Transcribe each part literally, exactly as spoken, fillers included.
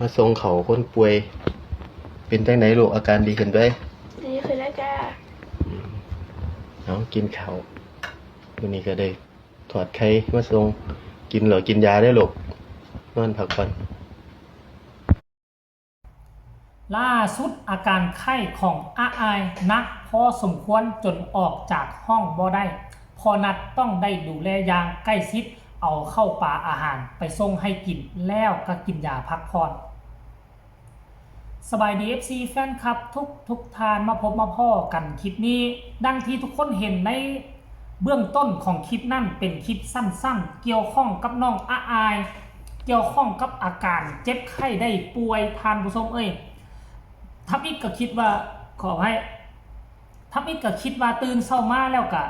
มาส่งเขาคนป่วย เป็นจังได๋ลูก อาการดีขึ้นไป? ดีขึ้นแล้วจ้า เอากินข้าว มื้อนี้ก็ได้ทอดไข่มาส่ง กินแล้วกินยาเด้อลูก นอนพักผ่อน ล่าสุดอาการไข้ของอาอายหนักพอสมควรจนออกจากห้องบ่ได้ พ่อนัดต้องได้ดูแลอย่างใกล้ชิด เอาข้าวปลาอาหารไปส่งให้กิน แล้วก็กินยาพักผ่อน สบายดี เอฟซี แฟนคลับทุกทุกท่าน มาพบมาพ้อกันคลิปนี้ ดังที่ทุกคนเห็นในเบื้องต้นของคลิปนั่นเป็นคลิปสั้นๆ เกี่ยวข้องกับน้องอาอาย เกี่ยวข้องกับอาการเจ็บไข้ได้ป่วย ท่านผู้ชมเอ้ย ทำอิดก็คิดว่า ขออภัย ทำอิดก็คิดว่าตื่นเช้ามาแล้วก็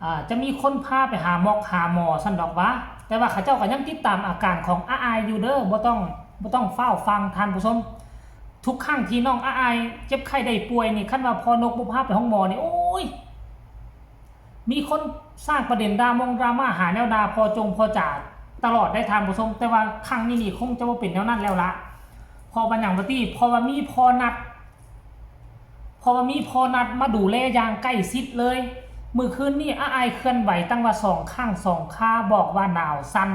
อ่า จะมีคนพาไปหาหมอกหาหมอซั่นดอกวะ แต่ว่าเขาเจ้าก็ยังติดตามอาการของอาอายอยู่เด้อ บ่ต้อง บ่ต้องฟ้าวฟั่งท่านผู้ชม ทุกครั้งที่น้องอาอายเจ็บไข้ได้ป่วยนี่ คันว่าพ่อนกบ่พาไปห้องหมอนี่ โอ้ย มีคนสร้างประเด็นดรามงดราม่า หาแนวด่าพ่อจงพ่อจ๋าตลอดได้ท่านผู้ชม แต่ว่าครั้งนี้นี่คงจะบ่เป็นแนวนั้นแล้วละ เพราะว่าหยังว่าติ เพราะว่ามีพ่อนัด เพราะว่ามีพ่อนัดมาดูแลอย่างใกล้ชิดเลย มื้อคืนนี้อาอายเคลื่อนไหวตั้งว่าสองข้างสองขา บอกว่าหนาวสั่น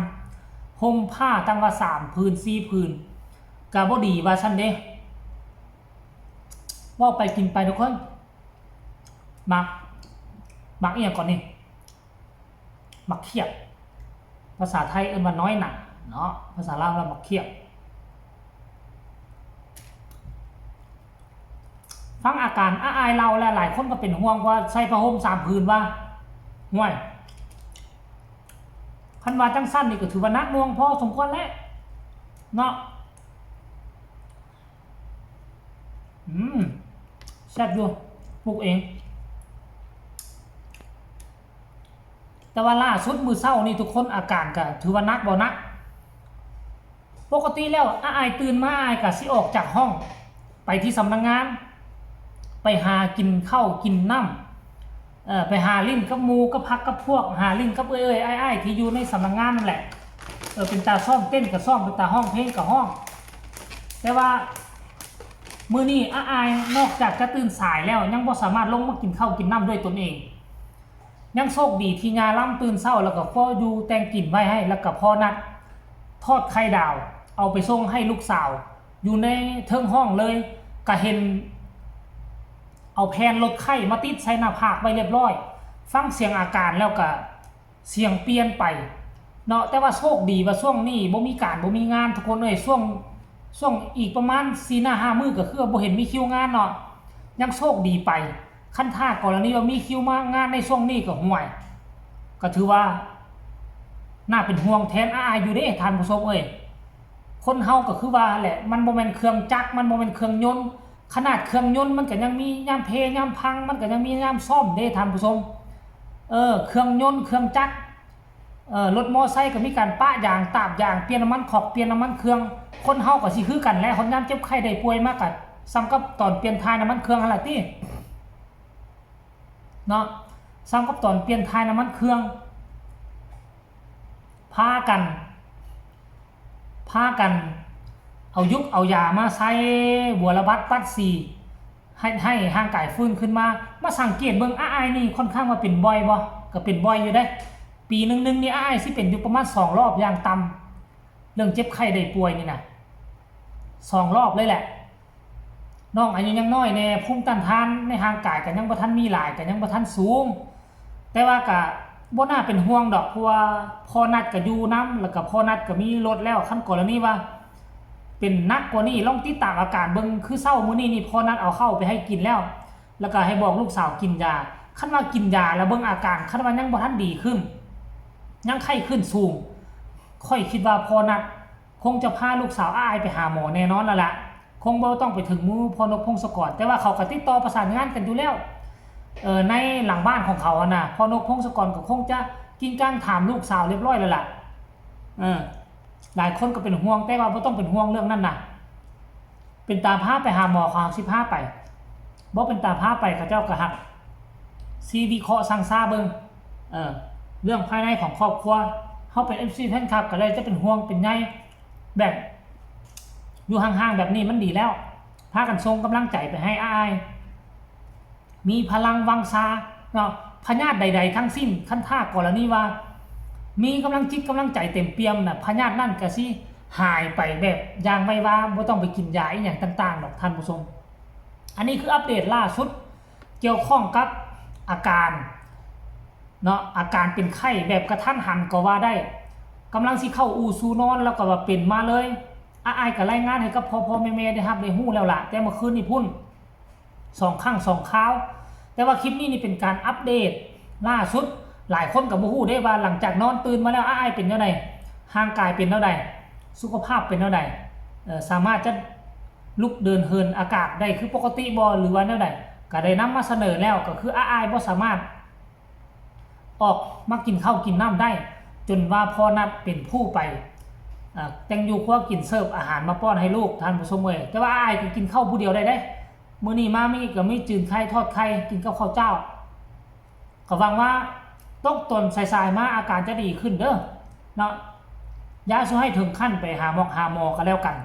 ห่มผ้าตั้งว่าสามผืนสี่ผืน ก็บ่ดีว่าซั่นเด้ เว้าไปกินไปทุกคน หมาก หมากอีหยังก่อนนี่ หมากเขียบ ภาษาไทยเอิ้นว่าน้อยหนาเนาะ ภาษาลาวว่าหมากเขียบ ฟังอาการอาอายเล่าแล้วหลายคนก็เป็นห่วงว่าใส่ผ้าห่มสามผืนว่า ห่วย คันว่าจังซั่นนี่ก็ถือว่าหนักหน่วงพอสมควรแล้ว เนาะ อืม แซ่บอยู่ ปลูกเอง แต่ว่าล่าสุดมื้อเช้านี่ทุกคนอาการก็ถือว่าหนักบ่หนัก ปกติแล้วอาอายตื่นมา อาอายก็สิออกจากห้อง ไปที่สำนักงาน ไปหากินข้าวกินน้ำ เอ่อ ไปหาเล่นกับหมู่กับพรรคกับพวก หาเล่นกับเอื้อยๆอ้ายๆที่อยู่ในสำนักงานนั่นแหละ เออ เป็นตาซ้อมเต้นก็ซ้อม เป็นตาฮ้องเพลงก็ฮ้อง แต่ว่ามื้อนี้อาอายนอกจากจะตื่นสายแล้ว ยังบ่สามารถลงมากินข้าวกินน้ำด้วยตนเอง ยังโชคดีที่ย่าลำตื่นเช้าแล้วก็ครัวอยู่แต่งกินไว้ให้ แล้วก็พ่อนัดทอดไข่ดาว เอาไปส่งให้ลูกสาว อยู่ในเทิงห้องเลย ก็เห็น เอาแผ่นลดไข้มาติดใส่หน้าผากไว้เรียบร้อย ฟังเสียงอาการแล้วก็เสียงเปลี่ยนไปเนาะ แต่ว่าโชคดีว่าช่วงนี้บ่มีการบ่มีงานทุกคนเอ้ย ช่วง ช่วงอีกประมาณสี่ห้ามื้อก็คือบ่เห็นมีคิวงานเนาะ ยังโชคดีไป คันถ้ากรณีว่ามีคิวมางานในช่วงนี้ก็ห่วย ก็ถือว่าน่าเป็นห่วงแทนอาอายอยู่เด้ท่านผู้ชมเอ้ย คนเฮาก็คือว่าแหละ มันบ่แม่นเครื่องจักร มันบ่แม่นเครื่องยนต์ ขนาดเครื่องยนต์มันก็ยังมียามเพยามพัง มันก็ยังมียามซ่อมเด้ท่านผู้ชม เออ เครื่องยนต์ เครื่องจักร เออ รถมอไซค์ก็มีการปะยาง ตาบยาง เปลี่ยนน้ำมันคอก เปลี่ยนน้ำมันเครื่อง คนเฮาก็สิคือกันแหละ คนยามเจ็บไข้ได้ป่วยมากก็ส่ำกับตอนเปลี่ยนถ่ายน้ำมันเครื่องหั่นล่ะติ เนาะ ส่ำกับตอนเปลี่ยนถ่ายน้ำมันเครื่อง พากัน พากัน เอายุกเอายามาใส่บัวระบัดปัดสี ให้ ให้ร่างกายฟื้นขึ้นมา มาสังเกตเบิ่งอาอายนี่ค่อนข้างว่าเป็นบ่อยบ่ ก็เป็นบ่อยอยู่เด้ ปีหนึ่งๆนี่อาอายสิเป็นอยู่ประมาณสองรอบอย่างต่ำ เรื่องเจ็บไข้ได้ป่วยนี่นะ สองรอบเลยแหละ น้องอายุยังน้อยแน่ ภูมิต้านทานในร่างกายก็ยังบ่ทันมีหลาย ก็ยังบ่ทันสูง แต่ว่าก็บ่น่าเป็นห่วงดอก เพราะว่าพ่อนัดก็อยู่นำ แล้วก็พ่อนัดก็มีรถแล้ว คันกรณีว่าเป็นหนักกว่านี้ ลองติดตามอาการเบิ่ง คือเช้ามื้อนี้นี่พ่อนัดเอาข้าวไปให้กินแล้ว แล้วก็ให้บอกลูกสาวกินยา คันว่ากินยาแล้วเบิ่งอาการ คันว่ายังบ่ทันดีขึ้น ยังไข้ขึ้นสูง ข้อยคิดว่าพ่อนัดคงจะพาลูกสาวอ้ายไปหาหมอแน่นอนแล้วล่ะ คงบ่ต้องไปถึงมือพ่อนกพงศกร แต่ว่าเขาก็ติดต่อประสานงานกันอยู่แล้ว เอ่อ ในหลังบ้านของเขาอะนะ พ่อนกพงศกรก็คงจะกริ้งกร้างถามลูกสาวเรียบร้อยแล้วล่ะ เออ หลายคนก็เป็นห่วง แต่ว่าบ่ต้องเป็นห่วงเรื่องนั้นนะ เป็นตาพาไปหาหมอ เขาสิพาไป บ่เป็นตาพาไป เขาเจ้าก็ฮัก สิวิเคราะห์ซังซาเบิ่ง เออ เรื่องภายในของครอบครัว เฮาเป็น เอฟซี แฟนคลับก็เลยจะเป็นห่วงเป็นใย แบบ อยู่ห่างๆแบบนี้มันดีแล้ว พากันส่งกำลังใจไปให้อ้าย มีพลังวังชาเนาะ พยาธิใดๆทั้งสิ้น คันถ้ากรณีว่า มีกำลังจิตกำลังใจเต็มเปี่ยมน่ะ พยาธินั่นก็สิหายไปแบบอย่างไววา บ่ต้องไปกินยาอีหยังต่างๆดอกท่านผู้ชม อันนี้คืออัปเดตล่าสุด เกี่ยวข้องกับอาการเนาะ อาการเป็นไข้แบบกระทันหันก็ว่าได้ กำลังสิเข้าอู่สู่นอนแล้วก็ว่าเป็นมาเลย อ้ายก็รายงานให้กับพ่อๆแม่ๆได้รับได้รู้แล้วล่ะ แต่เมื่อคืนนี้พุ้น สองครั้งสองคราว แต่ว่าคลิปนี้นี่เป็นการอัปเดตล่าสุด หลายคนก็บ่ฮู้เด้ว่าหลังจากนอนตื่นมาแล้วอ้ายเป็นแนวใด ร่างกายเป็นแนวใด สุขภาพเป็นแนวใด เอ่อ สามารถจะลุกเดินเหินอากาศได้คือปกติบ่ หรือว่าแนวใด ก็ได้นำมาเสนอแล้ว ก็คืออ้ายบ่สามารถ ออกมากินข้าวกินน้ำได้ จนว่าพ่อนัดเป็นผู้ไป เอ่อ แต่งอยู่ครัวกิน เสิร์ฟอาหารมาป้อนให้ลูก ท่านผู้ชมเอ้ย แต่ว่าอ้ายก็กินข้าวผู้เดียวได้เด้ มื้อนี้มามีก็มีจืนไข่ทอดไข่ กินกับข้าวเจ้า ก็หวังว่าตกตอนสายๆมาอาการจะดีขึ้นเด้อเนาะ อย่าสู่ให้ถึงขั้นไปหาหมอหาหมอก็แล้วกัน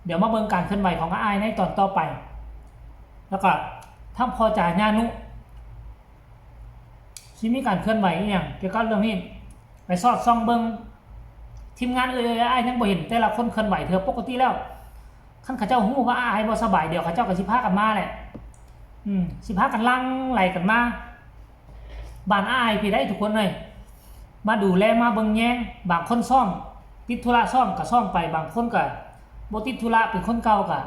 เดี๋ยวมาเบิ่งการเคลื่อนไหวของอ้ายในตอนต่อไป แล้วก็ทั้งพ่อจ๋าย่านุ สิมีการเคลื่อนไหวอีหยังเกี่ยวกับเรื่องนี้ ไปสอดส่องเบิ่ง ทีมงานเอ้ยอ้ายยังบ่เห็นแต่ละคนเคลื่อนไหวเทื่อ ปกติแล้ว คันเขาเจ้าฮู้ว่าอ้ายบ่สบาย เดี๋ยวเขาเจ้าก็สิพากันมาแหละ อืม สิพากันหลั่งไหลกันมา บ้านอ้ายพี้ได้ทุกคนเลย มาดูแลมาเบิ่งแยง บางคนซ่อม ติดธุระซ่อมก็ซ่อมไป บางคนก็บ่ติดธุระ เป็นคนเก่าก็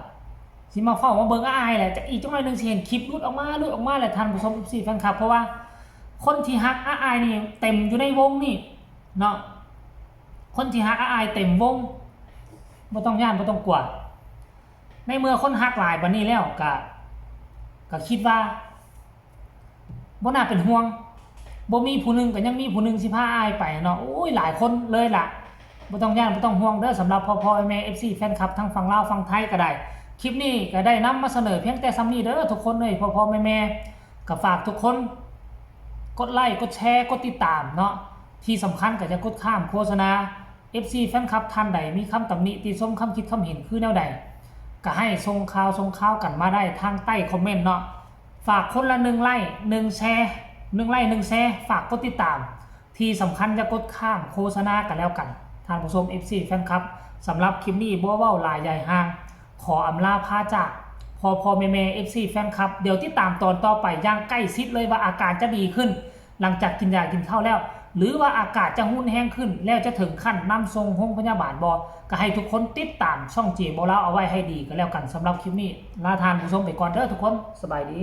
สิมาเฝ้ามาเบิ่งอ้ายแหละ จักอีกจักหน่อยหนึ่งสิเห็นคลิปหลุดออกมา หลุดออกมาแหละ ท่านผู้ชม เอฟซี แฟนคลับ เพราะว่าคนที่ฮักอ้ายนี่เต็มอยู่ในวงนี่เนาะ คนที่ฮักอ้ายเต็มวง บ่ต้องย้านบ่ต้องกลัว ในเมื่อคนฮักหลายปานนี้แล้วก็ ก็คิดว่า บ่น่าเป็นห่วง บ่มีผู้หนึ่งก็ยังมีผู้หนึ่งสิพาอ้ายไปเนาะ โอ้ย หลายคนเลยล่ะ บ่ต้องย้านบ่ต้องห่วงเด้อ สำหรับพ่อๆแม่ๆ เอฟซี แฟนคลับ ทั้งฝั่งลาวฝั่งไทยก็ได้ คลิปนี้ก็ได้นำมาเสนอเพียงแต่ส่ำนี้เด้อทุกคนเอ้ย พ่อๆแม่ๆ ก็ฝากทุกคน กดไลค์ กดแชร์ กดติดตามเนาะ ที่สำคัญก็จะกดข้ามโฆษณา เอฟซี แฟนคลับ ท่านใดมีคำตำหนิติชม คำคิดคำเห็นคือแนวใด ก็ให้ส่งข่าวส่งข่าวกันมาได้ทางใต้คอมเมนต์เนาะ ฝากคนละหนึ่งไลค์ หนึ่งแชร์ หนึ่งไลค์ หนึ่งแชร์ ฝากกดติดตาม ที่สำคัญจะกดข้ามโฆษณากันแล้วกัน ท่านผู้ชม เอฟซี แฟนคลับ สำหรับคลิปนี้บ่เว้าหลายยายห่าง ขออำลาพาจาก พ่อพ่อแม่แม่ เอฟซี แฟนคลับ เดี๋ยวติดตามตอนต่อไปอย่างใกล้ชิดเลยว่าอาการจะดีขึ้น หลังจากกินยากินข้าวแล้ว หรือว่าอาการจะรุนแฮงขึ้น แล้วจะถึงขั้นนำส่งโรงพยาบาลบ่ ก็ให้ทุกคนติดตามช่องเจบ่าวลาวเอาไว้ให้ดีก็แล้วกัน สำหรับคลิปนี้ ลาท่านผู้ชมไปก่อนเด้อทุกคน สบายดี